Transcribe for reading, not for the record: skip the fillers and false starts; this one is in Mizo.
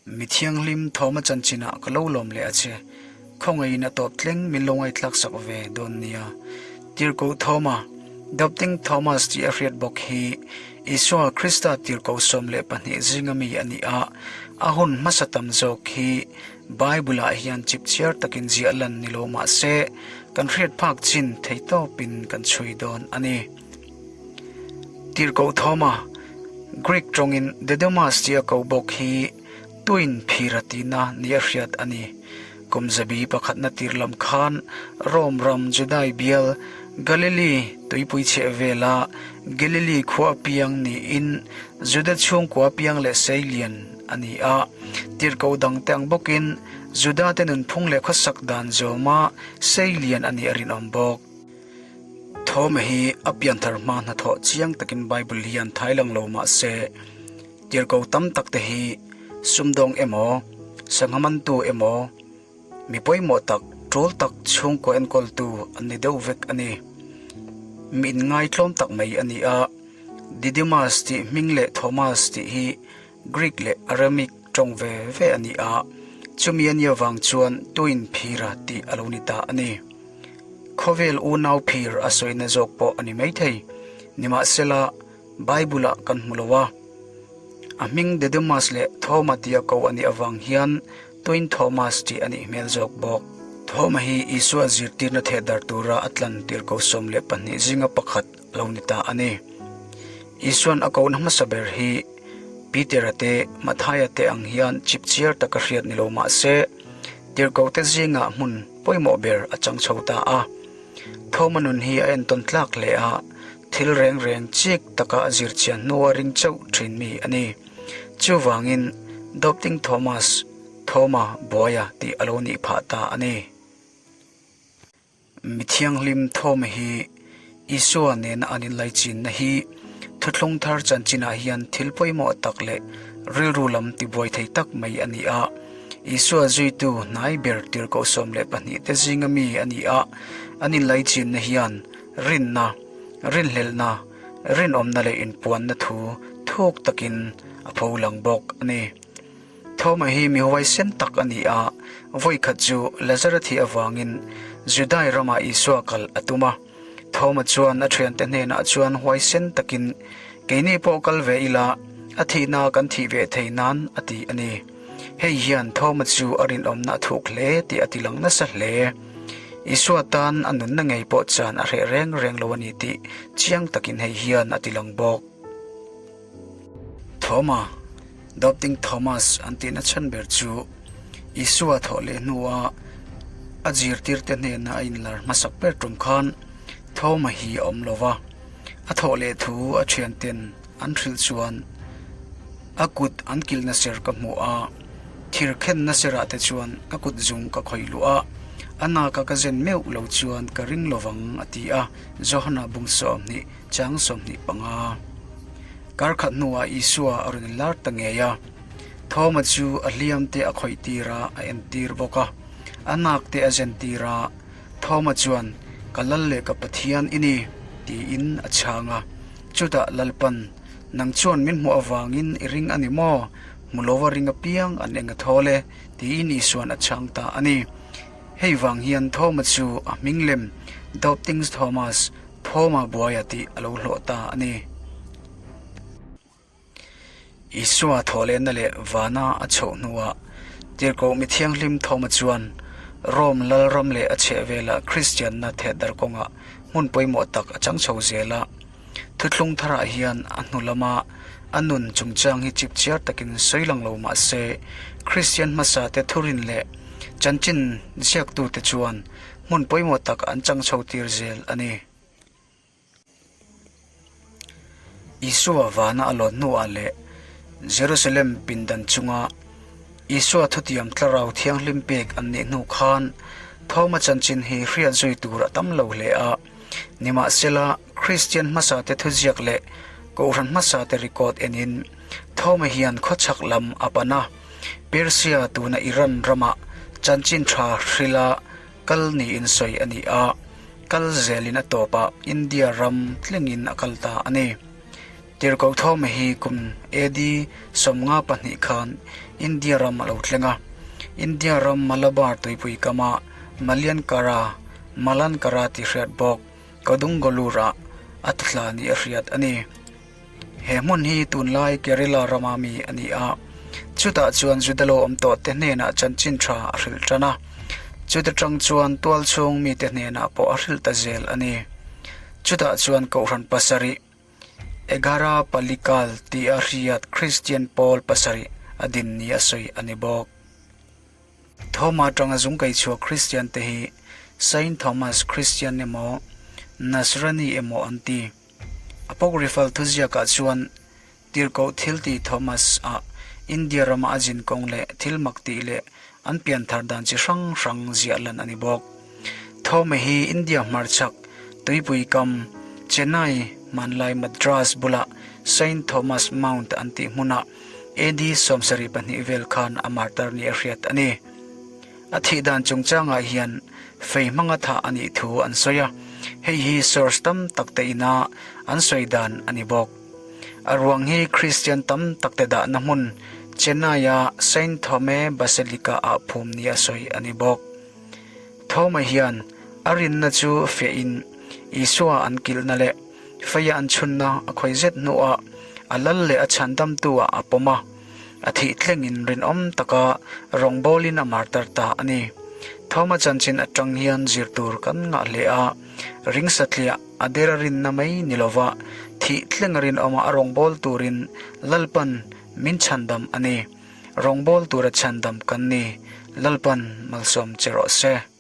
Mi thianghlim Thawma chanchinah ka lo lawm leh a che. Khawngaihin a tawp thleng min lo ngaihthlak sak ve dawn nia. Tirhkoh Thawma, Doubting Thomas tih a hriat bawk hi Isua Krista tirhkoh 12 zinga mi a ni a, a hun hmasa tam zawk hi Bible-ah hian chipchiar takin ziah lan ni lo mah se kan hriat phak chin theitawpin kan chhui dawn a ni. Tirhkoh Thawma, Greek tawngin Didymus tih a ko bawk hi tuin phira tihna ni a hriat a ni. Kum zabi pakhatna tir lam khan Rome ram Judai bial Galilee tuipui chheh vela Galilee khua piang niin Juda chhungkua piang leh seilian a ni a. Tirhkoh dangte ang bawkin Judate nunphung leh khawsak dan zawma seilian a nih a rinawm bawk. Thawma hi a pianthar hma hnathawh chiang takin Bible hian thai lang lo mah se, tirhkoh tam tak te hi sumdawng emaw, sangha mantu emaw, mi pawimawh tak, tul tak chhungkaw enkawltu an ni deuh vek a ni. Mi inngaitlawm tak mai a ni a, Didymus tih hming leh Thomas tih hi Greek leh Aramaic tawng ve ve a ni a, chumi a nih avang chuan tuin phira tih a lo ni ta a ni. Khawvel unau phir a sawina zawk pawh a ni maithei. Nimahsela, Bible-ah kan hmu lo a. A hming Didymus leh Thoma tia ko a nih avang hian Twin Thomas tih a nih hmel zawk bawk. Thoma hi Isua zirtirna thehdar tura a tlan tirhkoh 12 zinga pakhat a lo ni ta a ni. Isuan a kohna hmasa ber hi Peter-a te, Mathaia te ang hian chipchiar taka hriat ni lo mah se, Tirhkohte zingah hmun pawimawh ber a chang chho ta a. Thawma nun hi a entawn tlak hle a, thil reng reng chik taka a zir chian hnua ring chauh thin mi a ni. Chuvangin Doubting Thomas, Thawma Buaia tih a lo nih phah ta a ni. Mi thianghlim Thawma hi Isua nena an inlaichinna hi thuthlung thar chanchinah hian thil pawimawh tak leh rilru lam tibuai thei tak mai a ni a. Isua zuitu hnai ber tirhkoh 12 te zinga mi a ni a, an inlaichinna hian rinna, rinhlelhna, rinawmna leh inpuanna thu thuk takin a pholang bawk a ni. Thoma hi mi huaisen tak a ni a, vawi khat chu Lazara thih avangin Judai ramah Isua kal a tum a. Thoma chuan a thiante hnenah chuan huaisen takin, Keini pawh kal ve ila, a thihna kan thih ve thei nan, a ti a ni. Hei hian Thoma chu a rinawmna a thuk hle tih a tilang nasa hle. Isua tan a nunna ngei pawh chan a hreh reng reng lo a ni tih chiang takin hei hian a tilang bawk. Thoma, Doubting Thomas an tihna chhan ber chu Isua thawh leh hnua a zirtirte hnena a inlar hmasak ber tum khan Thoma hi a awm lo va, a thawh leh thu a thianten an hrilh chuan a kut an kilhna ser ka hmu a, thir khenna serah te chuan ka kut zung ka khawih luh a, a naka ka zen meuh lo chuan ka ring lovang a ti a, Johana bung 20. Chang 25. Kar khat hnuah Isua a rawn inlar ta ngei a. Thawma chu a hliam te a khawih tir a, a en tir bawk a. A nak te a zen tir a. Thawma chuan, Ka Lal leh ka Pathian i ni, tiin a chhang a. Chutah Lalpan, Nang chuan min hmuh avangin i ring a ni maw? Hmu lova ring apiang an eng a thawl e, tiin Isuan a chhang ta a ni. Hei vang hian Thawma chu a hming lem, Doubting Thomas, Thawma buaia tih a lo hlawh ta a ni. Isua thawhlehna leh vana a chhoh hnuah Tirhkoh mi thianghlim Thawma chuan Rome lalram leh a chhehvelah Kristianna thehdar kawngah hmun pawimawh tak a chang chho zel a. Thuthlung tharah hian a hnu lama a nun chungchang hi chipchiar takin sawi lang lo mah se Kristian hmasate thurin leh chanchin ziaktute chuan hmun pawimawh tak an chang chho tir zel a ni. Isua vana a lawn hnuah leh Jerusalem pindan chunga Isua thutiam tlarau thianghlim pek an nih hnu khan Thawma chanchin hi hriat zui tur a tam lo hle a. Nimahsela, Kristian hmasate thuziak leh Kohhran hmasate record enin Thawma hian khawchhak lam a pan a. Persia tuna Iran ramah chanchin tha hrila kal niin sawi a ni a, kal zelin a tawpah India ram tlingin a kal ta a ni. Tirhkoh Thawma hi kum AD 52 khan India ram a lo thleng a. India ram Malabar tuipui kama Maliankara, Malankara tih hriat bawk, Kodungallur-ah a tla nih a hriat a ni. He hmun hi tunlai Kerala rama mi a ni a, chutah chuan Juda lo awm tawhte hnenah chanchin tha a hrilh tan a, chuta tang chuan tual chhung mite hnenah pawh a hrilh ta zel a ni. Chutah chuan Kohhran pasarih, Egara Palikal tih a hriat Kristian pawl pasarih a din ni a sawi a ni bawk. Thoma atanga zung kai chhuak Kristian te hi Saint Thomas Kristian emaw Nasrani emaw an ti. Apocryphal thuziakah chuan Tirhkoh thilti Thomas-a India rama a zin kawng leh thil mak tih leh an pianthar dan chi hrang hrang ziah lan a ni bawk. Thoma hi India hmarchhak tuipui kam Chennai hmanlai Madras bulah Saint Thomas Mount an tih hmunah AD 72 vel khan a martar nih a hriat a ni. A thih dan chungchangah hian fei hmanga thah a nih thu an sawi a, hei hi source tam tak te ina an sawi dan a ni bawk. A ruang hi Kristian tam tak te dahna hmun Chennai-a Saint Thome Basilica ah phum nia sawi a ni bawk. Thoma hian a rinna chu fiahin Isua an kilhna leh feia an chhunna a khawi zet hnuah a lal leh a chhandamtu-ah a pawm a. A thih thlengin rinawm taka rawngbawlin a martar ta a ni. Thoma chanchin atang hian zir tur kan ngah hle a, ring satliah a der a rinna mai ni lova thih thleng a rinawma a rawngbâwl turin Lalpan min chhandam a ni. Rawngbâwl tura chhandam kan ni. Lalpan malsawm che rawh se.